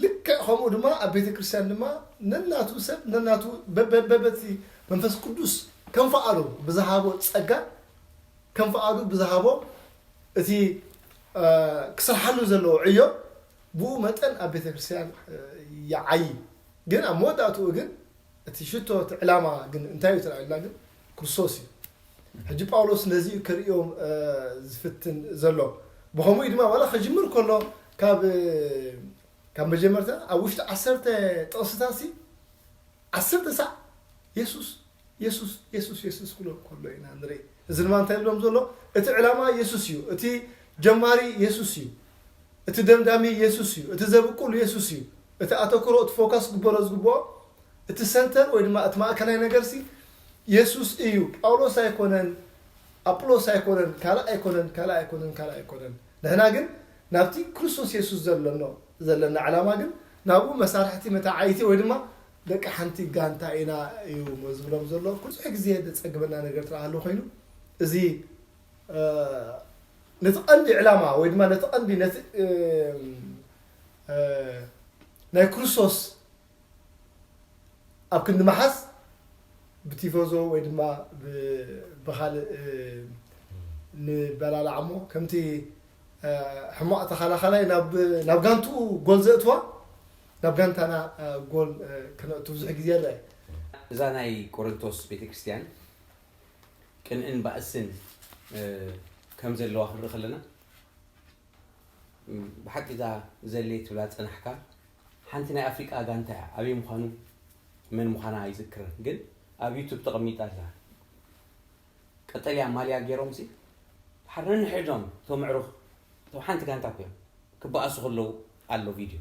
ልክዕ ከምኡ ድማ ኣብ ቤተ ክርስቲያን ድማ ነናቱ ሰብ ነናቱ በበበበቲ መንፈስ ቅዱስ ከም ፍቓዱ ብዝሃቦ ጸጋ ከም ፍቓዱ ብዝሃቦ እቲ ክስርሓሉ ዘለዎ ዕዮ ብኡ መጠን ኣብ ቤተ ክርስቲያን ይዓይ። ግን ኣብ መወዳእትኡ ግን እቲ ሽቶ እቲ ዕላማ ግን እንታይ እዩ ተላዒልና ግን ክርስቶስ እዩ። ሕጂ ጳውሎስ ነዚ እዩ ከርእዮም ዝፍትን ዘሎ። ብኸምኡ ድማ ዋላ ከጅምር ከሎ ካብ ካብ መጀመርታ ኣብ ውሽጢ ዓሰርተ ጥቕስታት ሲ ዓሰርተ ሳዕ የሱስ የሱስ የሱስ የሱስ ክብሎ ከሎ ኢና ንርኢ። እዚ ድማ እንታይ ይብሎም ዘሎ? እቲ ዕላማ የሱስ እዩ። እቲ ጀማሪ የሱስ እዩ። እቲ ደምዳሚ የሱስ እዩ። እቲ ዘብቁል የሱስ እዩ። እቲ ኣተክሮ እቲ ፎካስ ግበሮ ዝግብኦ እቲ ሰንተር ወይ ድማ እቲ ማእከላይ ነገር ሲ የሱስ እዩ። ጳውሎስ ኣይኮነን፣ ኣጵሎስ ኣይኮነን፣ ካልእ ኣይኮነን፣ ካልእ ኣይኮነን፣ ካልእ ኣይኮነን። ንሕና ግን ናብቲ ክርስቶስ የሱስ ዘለና ዘለና ዕላማ ግን ናብኡ መሳርሕቲ መተዓይቲ ወይ ድማ ደቂ ሓንቲ ጋንታ ኢና እዩ ዝብሎም ዘሎ። ብዙሕ ግዜ ዘጸግመና ነገር ጥራሕ ኣሎ ኮይኑ እዚ ነቲ ቀንዲ ዕላማ ወይ ድማ ነቲ ቀንዲ ነቲ ናይ ክርስቶስ ኣብ ክንዲ መሓዝ ብቲፎዞ ወይ ድማ ብካልእ ንበላላዕ እሞ ከምቲ ሕማቕ ተኸላኸላይ ናብ ጋንትኡ ጎል ዘእትዋ ናብ ጋንታና ጎል ክነእቱ ብዙሕ ግዜ ይረአ። እዛ ናይ ቆሮንቶስ ቤተክርስትያን ቅንእን ባእስን ከም ዘለዋ ክንርኢ ከለና ብሓቂ እዛ ዘሌ ትብላ ዝጸናሕካ ሓንቲ ናይ ኣፍሪቃ ጋንታ እያ። ኣበይ ምዃኑ መን ምዃና ኣይዝክርን፣ ግን ኣብ ዩቱብ ተቐሚጣ ኣላ። ቀጠልያ ማልያ ገይሮም ሲ ሓር ነንሕዶም እቶም ኣዕሩኽ እቶም ሓንቲ ጋንታ እኮ እዮም ክበኣሱ ከለዉ ኣሎ ቪድዮ።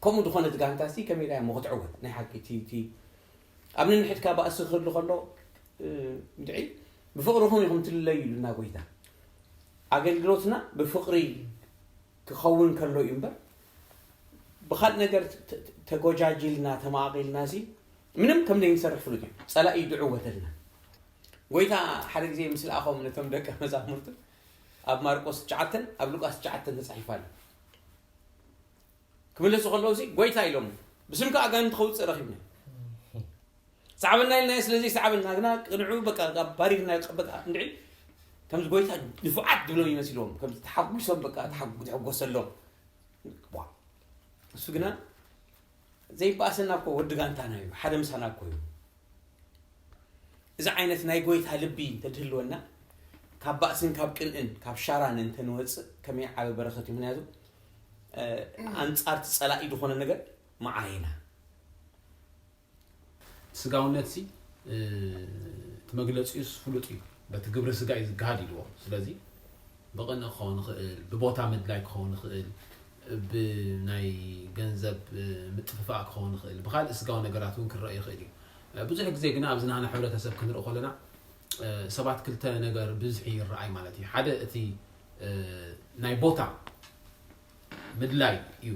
ከምኡ ዝኾነት ጋንታ ሲ ከመይ ኢላ እሞ ክትዕወት ናይ ሓቂ እቲ እቲ ኣብ ነንሕድካ ባእሲ ክህሉ ከሎ ድዒ ብፍቕርኹም ኢኹም ትልለዩ ኢሉና ጎይታ። ኣገልግሎትና ብፍቕሪ ክኸውን ከሎ እዩ እምበር ብኻልእ ነገር ተጎጃጂልና ተማቓቒልና ሲ ምንም ከም ዘይንሰርሕ ፍሉጥ እዩ። ጸላኢ እዩ ድዕወተልና። ጎይታ ሓደ ግዜ ምስ ለኣኾም ነቶም ደቀ መዛሙርቱ ኣብ ማርቆስ ትሽዓተን ኣብ ሉቃስ ትሽዓተን ተጻሒፉ ኣሎ። ክምለሱ ከለዉ ሲ ጎይታ ኢሎም ብስምካ ኣጋንንቲ ከውፅእ ረኺብና። ሰዓበና ኢልና ስለዚ ሰዓበና ግና ቅንዑ በቃ ባሪርና በቃ እንድዒ ከምዚ ጎይታ ንፉዓት ድብሎም ይመሲልዎም ከምዚ ተሓጒሶም በቃ ተሓጎሰሎም። እሱ ግና ዘይበኣሰና እኮ ወዲ ጋንታና እዩ ሓደ ምሳና እኮ እዩ። እዚ ዓይነት ናይ ጎይታ ልቢ እንተድህልወና ካብ ባእስን ካብ ቅንእን ካብ ሻራን እንተንወፅእ ከመይ ዓበ በረኸት እዩ። ምክንያቱ ኣንፃርቲ ፀላኢ ዝኾነ ነገር መዓይና ስጋውነት ሲ እቲ መግለፂኡስ ፍሉጥ እዩ። በቲ ግብሪ ስጋ እዩ ዝገሃድ ኢልዎ። ስለዚ ብቕንእ ክኸውን ይኽእል፣ ብቦታ ምድላይ ክኸውን ይኽእል፣ ብናይ ገንዘብ ምጥፍፋእ ክኸውን ይኽእል፣ ብካልእ ስጋዊ ነገራት እውን ክረአ ይኽእል እዩ። ብዙሕ ግዜ ግና ኣብዚ ናህና ሕብረተሰብ ክንርኢ ከለና ሰባት ክልተ ነገር ብዝሒ ይረኣይ ማለት እዩ። ሓደ እቲ ናይ ቦታ ምድላይ እዩ።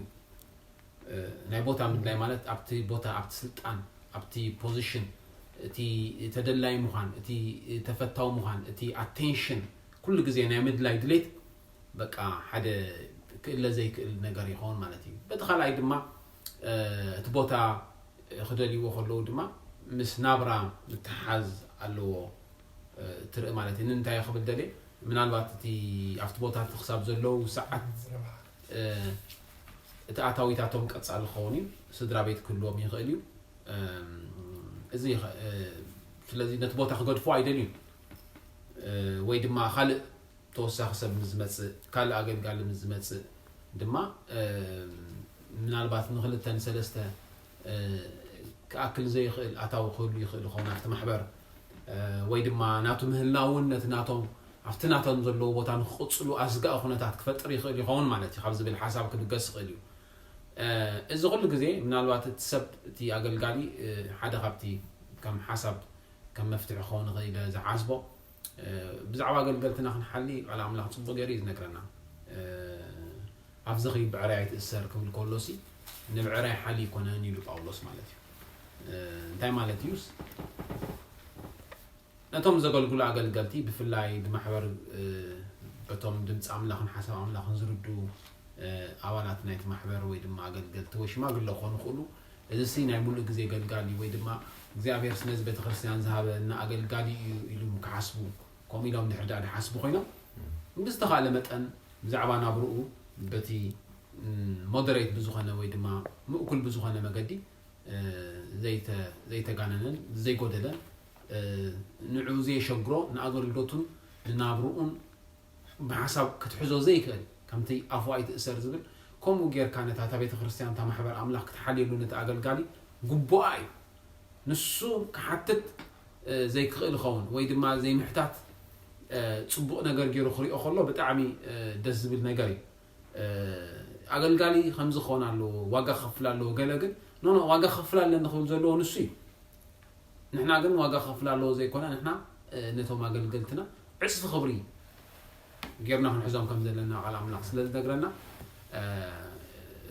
ናይ ቦታ ምድላይ ማለት ኣብቲ ቦታ ኣብቲ ስልጣን ኣብቲ ፖዚሽን እቲ ተደላይ ምዃን እቲ ተፈታዊ ምዃን እቲ ኣቴንሽን ኩሉ ግዜ ናይ ምድላይ ድሌት በቃ ሓደ ክእለ ዘይክእል ነገር ይኸውን ማለት እዩ። በቲ ካልኣይ ድማ እቲ ቦታ ክደልይዎ ከለዉ ድማ ምስ ናብራ ምትሓዝ ኣለዎ ትርኢ ማለት እዩ። ንምንታይ ክብል ደልየ ምናልባት እቲ ኣብቲ ቦታ እቲ ክሳብ ዘለዉ ሰዓት እቲ ኣታዊታቶም ቀጻሊ ክኸውን እዩ። ስድራ ቤት ክህልዎም ይኽእል እዩ። እዚ ስለዚ ነቲ ቦታ ክገድፍዎ ኣይደልዩን ወይ ድማ ካልእ ተወሳኺ ሰብ ምስ ዝመፅእ ካልእ ኣገልጋሊ ምስ ዝመፅእ ድማ ምናልባት ንክልተ ንሰለስተ ክኣክል ዘይኽእል ኣታዊ ክህሉ ይኽእል ይኸውን ኣብቲ ማሕበር ወይ ድማ ናቱ ምህላውን ነቲ ናቶም ኣብቲ ናቶም ዘለዎ ቦታ ንክቕፅሉ ኣስጋኢ ኩነታት ክፈጥር ይኽእል ይኸውን ማለት እዩ ካብ ዝብል ሓሳብ ክብገስ ይኽእል እዩ። እዚ ኩሉ ግዜ ምናልባት እቲ ሰብ እቲ ኣገልጋሊ ሓደ ካብቲ ከም ሓሳብ ከም መፍትሒ ክኸውን ይኽእል ኢለ ዝሓስቦ ብዛዕባ ኣገልገልትና ክንሓሊ ቃል ኣምላኽ ፅቡቅ ገይሩ እዩ ዝነግረና። ኣፍዚ ኸይድ ብዕራይ ኣይትእሰር ክብል ከሎ ሲ ንብዕራይ ሓሊ ይኮነን ኢሉ ጳውሎስ ማለት እዩ። እንታይ ማለት እዩስ ነቶም ዘገልግሉ ኣገልገልቲ ብፍላይ ብማሕበር በቶም ድምፂ ኣምላኽን ሓሳብ ኣምላኽን ዝርድኡ ኣባላት ናይቲ ማሕበር ወይ ድማ ኣገልገልቲ ወይ ሽማግለ ክኾኑ ይኽእሉ። እዚ ሲ ናይ ሙሉእ ግዜ ኣገልጋሊ ወይ ድማ እግዚኣብሔር ነዚ ቤተክርስትያን ዝሃበና ኣገልጋሊ እዩ ኢሉ ክሓስቡ፣ ከምኡ ኢሎም ድሕር ዳኣ ድሓስቡ ኮይኖም፣ ብዝተኻእለ መጠን ብዛዕባ ናብርኡ በቲ ሞደሬት ብዝኾነ ወይ ድማ ምእኩል ብዝኾነ መገዲ ዘይተጋነነን ዘይጎደለን፣ ንዑ ዘየሸግሮ፣ ንኣገልግሎቱን ንናብርኡን ብሓሳብ ክትሕዞ ዘይክእል፣ ከምቲ ኣፉ ኣይትእሰር ዝብል፣ ከምኡ ጌርካ ነታ እታ ቤተ ክርስቲያን፣ እታ ማሕበር ኣምላኽ ክትሓልየሉ ነቲ ኣገልጋሊ ግቡኣ እዩ። ንሱ ክሓትት ዘይክኽእል ይኸውን ወይ ድማ ዘይምሕታት ጽቡቕ ነገር ገይሩ ክሪኦ ከሎ ብጣዕሚ ደስ ዝብል ነገር እዩ። ኣገልጋሊ ከምዚ ክኸውን ኣለዎ፣ ዋጋ ክኸፍል ኣለዎ ገለ ግን ኖ ኖ ዋጋ ክኸፍል ኣለኒ ክብል ዘለዎ ንሱ እዩ። ንሕና ግን ዋጋ ክኸፍል ኣለዎ ዘይኮነ ንሕና ነቶም ኣገልገልትና ዕፅፊ ክብሪ ጌርና ክንሕዞም ከም ዘለና ቃል ኣምላኽ ስለ ዝነግረና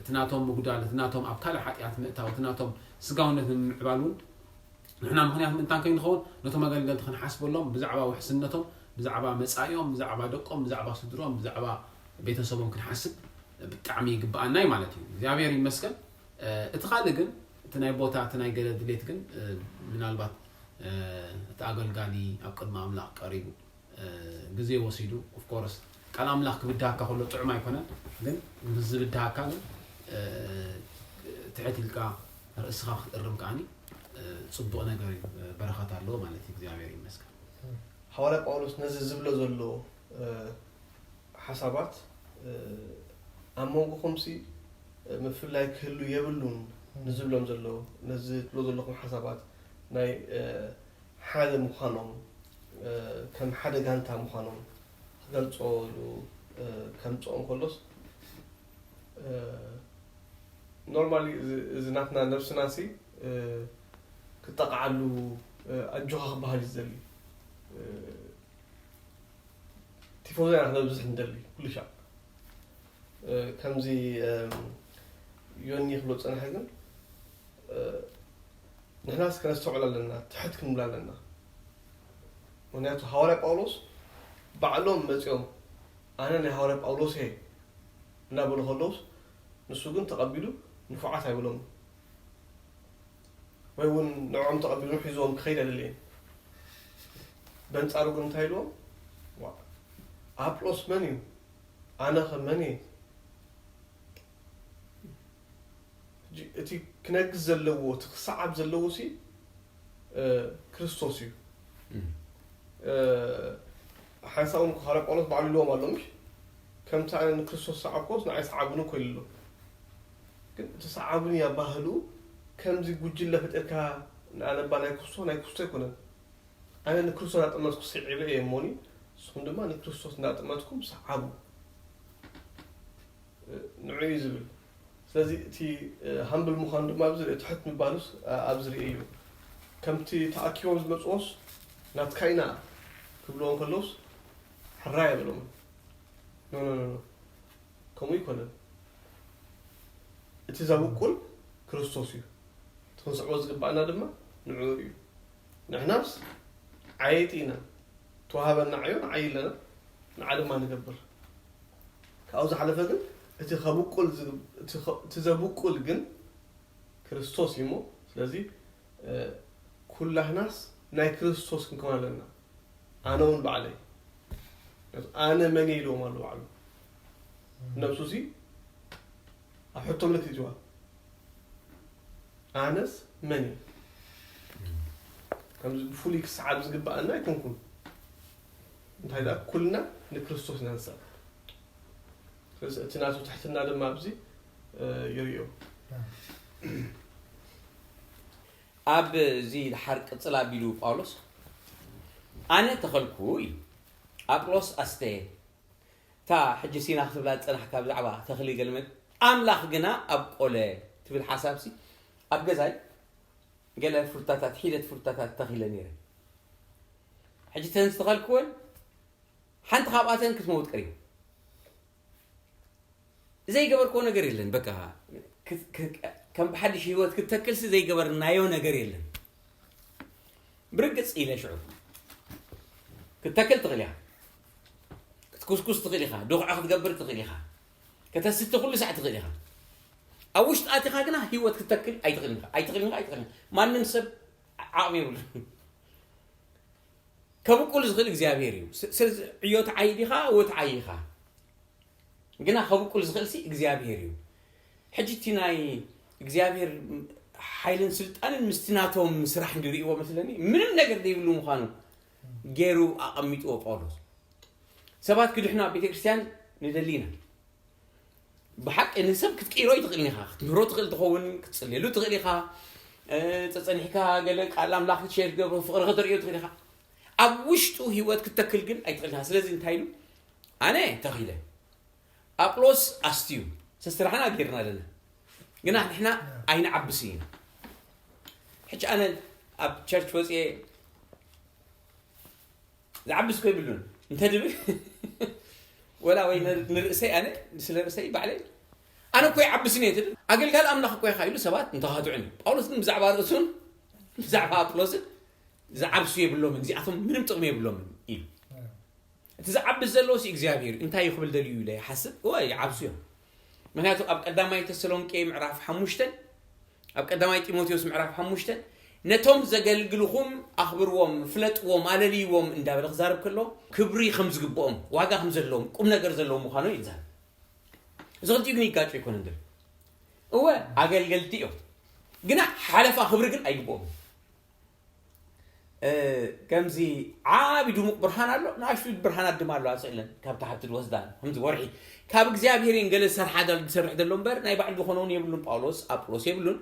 እቲ ናቶም ምጉዳል፣ እቲ ናቶም ኣብ ካልእ ሓጢኣት ምእታው፣ እቲ ናቶም ስጋውነት ንምምዕባል እውን ንሕና ምኽንያት ምእንታን ከይንኸውን ነቶም ኣገልገልቲ ክንሓስበሎም ብዛዕባ ውሕስነቶም፣ ብዛዕባ መጻኢኦም፣ ብዛዕባ ደቆም፣ ብዛዕባ ስድሮም፣ ብዛዕባ ቤተሰቦም ክንሓስብ ብጣዕሚ ይግብኣና እዩ ማለት እዩ። እግዚኣብሔር ይመስገን። እቲ ካልእ ግን እቲ ናይ ቦታ እቲ ናይ ገለ ድሌት ግን ምናልባት እቲ ኣገልጋሊ ኣብ ቅድሚ ኣምላኽ ቀሪቡ ግዜ ወሲዱ ኦፍኮርስ ቃል ኣምላኽ ክብድሃካ ከሎ ጥዑም ኣይኮነን፣ ግን ምስ ዝብድሃካ ግን ትሕት ኢልካ ርእስኻ ክትእርም ከዓኒ ጽቡቕ ነገር እዩ፣ በረኸት ኣለዎ ማለት እዩ። እግዚኣብሔር ይመስገን። ሃዋርያ ጳውሎስ ነዚ ዝብሎ ዘሎ ሓሳባት ኣብ መንጎኹምሲ ምፍላይ ክህሉ የብሉን ንዝብሎም ዘሎ ነዚ ትብሎ ዘለኹም ሓሳባት ናይ ሓደ ምዃኖም ከም ሓደ ጋንታ ምዃኖም ክገልፀሉ ከምፅኦ እንከሎስ normally እዚ ናትና ነብስና ሲ ክጠቕዓሉ ኣጆኻ ክበሃል እዩ ዝደሊ። ቲፎዞ ኢና ክነብዝሕ ንደሊ ኩሉ ሻዕ። ከምዚ ዮኒ ክብሎ ዝፀንሐ ግን ንሕናስ ከነስተውዕል ኣለና፣ ትሕት ክንብል ኣለና። ምክንያቱ ሃዋርያ ጳውሎስ ባዕሎም መፂኦም ኣነ ናይ ሃዋርያ ጳውሎስ እየ እናበሉ ከለውስ ንሱ ግን ተቐቢሉ ንፉዓት ኣይብሎም ወይ እውን ንዕኦም ተቐቢሉ ሒዝዎም ክኸይድ ኣይደለየን። በንፃሩ ግን እንታይ ኢልዎም? ኣጵሎስ መን እዩ? ኣነኸ መን እየ? እቲ ክነግስ ዘለዎ እቲ ክሰዓብ ዘለዎ ሲ ክርስቶስ እዩ። ሓንሳብ እውን ሃዋርያ ጳውሎስ ባዕሉ ኢልዎም ኣሎ ምሽ ከምቲ ኣነ ንክርስቶስ ሰዓብኮስ ንዓይ ሰዓቡኒ እኮ ኢሉ ኣሎ። ግን እቲ ሰዓቡኒ ኣባህልኡ ከምዚ ጉጅለ ፈጢርካ ንኣነባ ናይ ክርስቶስ ናይ ክርስቶስ ኣይኮነን። ኣነ ንክርስቶስ እናጠመትኩ ስዒበ እየ እሞኒ ንስኹም ድማ ንክርስቶስ እናጠመትኩም ሰዓቡ። ንዑ እዩ ዝብል። ስለዚ እቲ ሃምብል ምዃኑ ድማ ኣብዚ ርእ ትሕት ምባሉስ ኣብዚ ርእ እዩ። ከምቲ ተኣኪቦም ዝመፅዎስ ናትካ ኢና ክብልዎ እንከለውስ ሕራይ ኣይበሎምን። ኖ ኖ ኖ ኖ ከምኡ ይኮነን። እቲ ዘብቁል ክርስቶስ እዩ። እቲ ክንስዕቦ ዝግባኣና ድማ ንዕኡ እዩ። ንሕናስ ዓየይቲ ኢና። ተዋሃበና ዓዮ ንዓይ ኣለና ንዓ ድማ ንገብር። ካብኡ ዝሓለፈ ግን እቲ ከብቁል እቲ ዘብቁል ግን ክርስቶስ እዩ እሞ ስለዚ ኩላህናስ ናይ ክርስቶስ ክንከውን ኣለና። ኣነ እውን ባዕለይ ኣነ መን እየ ኢልዎም ኣሎ ባዕሉ ነብሱ ሲ ኣብ ሕቶ ምልክት ይዋ ኣነስ መን እየ ከምዚ ብፍሉይ ክሰዓብ ዝግባኣና ኣይኮንኩን። እንታይ ደኣ ኩልና ንክርስቶስ ኢና ንሰዓብ። ስለዚ እቲ ናቱ ትሕትና ድማ ኣብዚ ይርእዮ። ኣብ እዚ ድሓር ቅጽል ኣቢሉ ጳውሎስ ኣነ ተኸልኩ ኢሉ ኣጵሎስ ኣስተየ እታ ሕጂ ሲና ክትብላ ዝጸናሕካ ብዛዕባ ተኽሊ ገልመድ ኣምላኽ ግና ኣብ ቆለ ትብል ሓሳብሲ ኣብ ገዛይ ገለ ፍሩታታት ሒደት ፍሩታታት ተኺለ ነይረ ሕጂ ተን ዝተኸልክወን ሓንቲ ካብኣተን ክትመውት ቀሪቡ ዘይገበርክዎ ነገር የለን በቃ ከም ብሓድሽ ህይወት ክትተክልሲ ዘይገበርናዮ ነገር የለን ብርግፅ ኢለ ሽዑ ክትተክል ትኽእል ኢኻ ክትኩስኩስ ትኽእል ኢኻ ዶኽዖ ክትገብር ትኽእል ኢኻ ከተስቲ ኩሉ ሳዕ ትኽእል ኢኻ። ኣብ ውሽጢ ኣቲኻ ግና ህይወት ክትተክል ኣይትኽእልን ኢኻ። ኣይትኽእልን ኢኻ፣ ኣይትኽእልን ኢኻ። ማንም ሰብ ዓቕሚ የብሉን። ከብቁል ዝኽእል እግዚኣብሔር እዩ። ስ-፣ ስለዚ ዕዮ ትዓይ ዲኻ፣ እወ ትዓይ ኢኻ። ግና ከብቁል ዝኽእል ሲ እግዚኣብሔር እዩ። ሕጂ እቲ ናይ እግዚኣብሔር ሓይልን ስልጣንን ምስቲ ናቶም ስራሕ እንዲርእይዎ መስለኒ፣ ምንም ነገር ዘይብሉ ምዃኑ ገይሩ ኣቐሚጥዎ ጳውሎስ። ሰባት ክድሕኑ ኣብ ቤተክርስትያን ንደሊ ኢና። ብሓቂ ንሰብ ክትቅይሮ ይትኽእል ኢኻ። ክትምህሮ ትኽእል ትኸውን፣ ክትጽልየሉ ትኽእል ኢኻ። እ፣ ጸጸኒሕካ ገለ ቃል ኣምላኽ ክትሸር ክትገብሮ፣ ፍቕሪ ከተርእዮ ትኽእል ኢኻ። ኣብ ውሽጡ ህይወት ክትተክል ግን ኣይትኽእል ኢኻ። ስለዚ እንታይ ኢሉ? ኣነ ተኺለ፣ ኣጵሎስ ኣስትዩ፣ ሰስራሕና ጌርና ኣለና። ግና ንሕና ኣይንዓብስ ኢና። ሕጂ ኣነ ኣብ ቸርች ወፅየ ዝዓብስ እኮ ይብሉን። እንተ ድብል ወላ ወይ ን-፣ ንርእሰይ ኣነ፣ ስለ ርእሰይ ባዕለይ፣ ኣነ እኮ ይዓብስን እየ ትብል። ኣገልጋሊ ኣምላኽ እኮ ኢኻ ኢሉ ሰባት እንተኻትዑኒ። ጳውሎስ ግን ብዛዕባ ርእሱን ብዛዕባ ኣጵሎስን ዝዓብሱ የብሎምን። እዚኣቶም ምንም ጥቕሚ የብሎምን ኢሉ። እቲ ዝዓብስ ዘለዎ ሲ እግዚኣብሔር እዩ። እንታይ እዩ ክብል ደልዩ ኢለ ይሓስብ። እወ፣ ይዓብሱ እዮም። ምክንያቱ ኣብ ቀዳማይ ተሰሎንቄ ምዕራፍ ሓሙሽተን ኣብ ቀዳማይ ጢሞቴዎስ ምዕራፍ ሓሙሽተን ነቶም ዘገልግልኹም ኣኽብርዎም፣ ፍለጥዎም፣ ኣለልይዎም እንዳበለ ክዛረብ ከሎ ክብሪ ከም ዝግብኦም፣ ዋጋ ከም ዘለዎም፣ ቁም ነገር ዘለዎም ምዃኑ እዩ ዝዛረብ። እዚ ክልቲኡ ግን ይጋጩ ኣይኮነን ዝብል። እወ፣ ኣገልገልቲ እዮም። ግና ሓለፋ ክብሪ ግን ኣይግብኦምን። እ፣ ከምዚ ዓቢ ድሙቕ ብርሃን ኣሎ፣ ንኣሽቱ ብርሃናት ድማ ኣለዋ፣ ስእለን ካብ ታሕቲ ዝወስዳ፣ ከምዚ ወርሒ። ካብ እግዚኣብሔር እየን ገለ ዝሰርሓ፣ ዝሰርሕ ዘሎ እምበር፣ ናይ ባዕሉ ዝኾነ እውን የብሉን። ጳውሎስ፣ ኣጵሎስ የብሉን።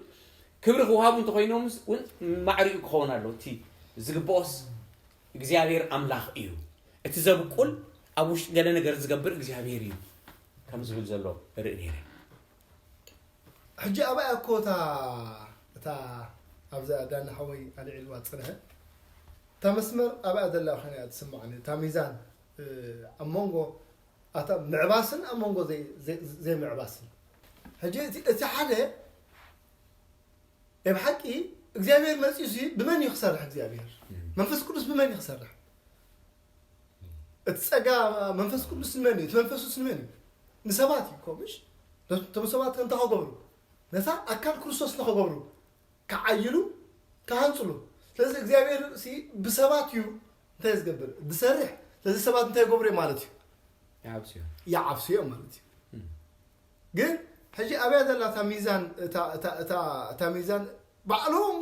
ክብሪ ክወሃቡ እንተኾይኖምስ እውን ማዕሪኡ ክኸውን ኣሎ። እቲ ዝግብኦስ እግዚኣብሔር ኣምላኽ እዩ። እቲ ዘብቁል፣ ኣብ ውሽጢ ገለ ነገር ዝገብር እግዚኣብሔር እዩ፣ ከም ዝብል ዘሎ እርኢ ነይረ። ሕጂ ኣብኣ እኮ እታ፣ እታ ኣብዛ ዳና ሓወይ ኣልዒልዋ ዝጸንሐ፣ እታ መስመር ኣብኣ ዘላ ኮይና እያ ትስምዓኒ። እታ ሚዛን፣ እ፣ ኣብ መንጎ ኣታ ምዕባስን ኣብ መንጎ ዘይ-፣ ዘይ-፣ ዘይምዕባስን። ሕጂ እቲ፣ እቲ ሓደ፣ ናይ ብሓቂ እግዚኣብሔር መጺኡሲ ብመን እዩ ክሰርሕ እግዚኣብሔር? እም። መንፈስ ቅዱስ ብመን እዩ ክሰርሕ? እቲ ጸጋ መንፈስ ቅዱስ ንመን እዩ? እቲ መንፈሱስ ንመን እዩ? ንሰባት እዩ እኮ፣ ምሽ? እቶም ሰባት ከ እንታይ ክገብሩ? ነታ ኣካል ክርስቶስ ንኽገብሩ፣ ክዓይሉ፣ ክሃንጽሉ። ስለዚ እግዚኣብሔር ሲ ብሰባት እዩ እንታይ ዝገብር? ዝሰርሕ። ስለዚ ሰባት እንታይ ይገብሩ እዮም ማለት እዩ? ይዓብሱ እዮም። ይዓብሱ እዮም ማለት እዩ። እም። ግን ሕጂ ኣብያ ዘላ እታ ሚዛን፣ እታ፣ እታ፣ እታ፣ እታ ሚዛን ባዕሎም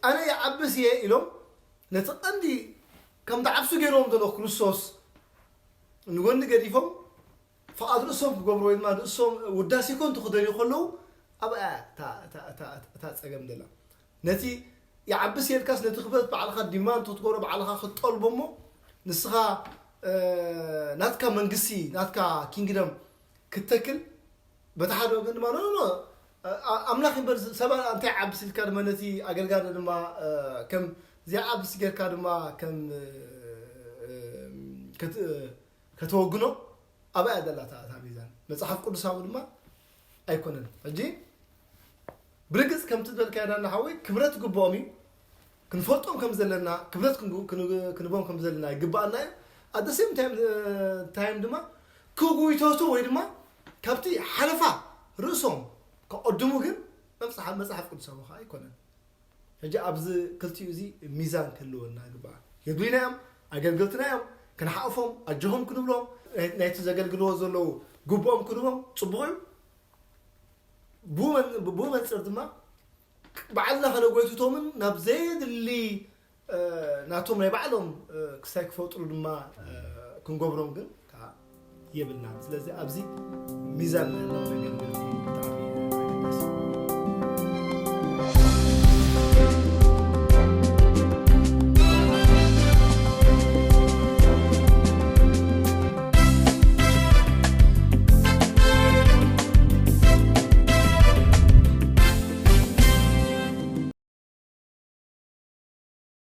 ኣነ ይዓብስ እየ ኢሎም ነቲ ቀንዲ ከም ዝዓብሱ ገይሮም ዘሎ ክርስቶስ ንጎኒ ገዲፎም ፍቓድ ርእሶም ክገብሩ ወይ ድማ ርእሶም ውዳሴ ኮንቱ ክደልዩ ከለዉ ኣብኣ እታ፣ እታ፣ እታ፣ እታ ጸገም ዘላ። ነቲ ይዓብስ እየ ኢልካስ ነቲ ክብረት ባዕልኻ ዲማንድ ክትገብሮ ባዕልኻ ክትጠልቦ እሞ ንስኻ፣ እ፣ ናትካ መንግስቲ፣ ናትካ ኪንግደም ክትተክል በቲ ሓደ ወገን ድማ፣ ኖ፣ ኖ፣ ኖ፣ ኣ-፣ ኣምላኽ እምበር ሰብ እንታይ ይዓብስ ኢልካ ድማ ነቲ ኣገልጋሊ ድማ፣ እ፣ ከም ዘይዓብስ ጌርካ ድማ ከም፣ እ፣ እ፣ ከት-፣ ከተወግኖ ኣብኣ እያ ዘላ እታ፣ እታ ሚዛን። መጽሓፍ ቅዱሳዊ ድማ ኣይኮነን። ሕጂ ብርግጽ ከምቲ ዝበልካዮ ዳና ሓወይ ክብረት ይግብኦም እዩ። ክንፈልጦም ከም ዘለና፣ ክብረት ክንግ-፣ ክንግ-፣ ክንቦም ከም ዘለና ይግብኣና እዩ። At the same time፣ እ፣ ታይም ድማ ክጉይተቱ ወይ ድማ ካብቲ ሓለፋ ርእሶም ክቐድሙ ግን መጽሓፍ፣ መጽሓፍ ቅዱሳዊ ከኣ ኣይኮነን። ሕጂ ኣብዚ ክልቲኡ እዚ ሚዛን ክህልወና ይግባእ። የድልዩና እዮም፣ ኣገልገልትና እዮም፣ ክንሓቕፎም፣ ኣጆኹም ክንብሎም፣ ናይ-፣ ናይቲ ዘገልግልዎ ዘለዉ ግብኦም ክንህቦም ጽቡቕ እዩ። ብኡ መን-፣ ብኡ መንጽር ድማ ባዕልና ከነጎይትቶምን ናብ ዘየድሊ፣ እ፣ ናቶም ናይ ባዕሎም፣ እ፣ ክስታይ ክፈጥሩ ድማ፣ እ፣ ክንገብሮም ግን ከኣ የብልናን። ስለዚ ኣብዚ ሚዛን ምህላው ነገር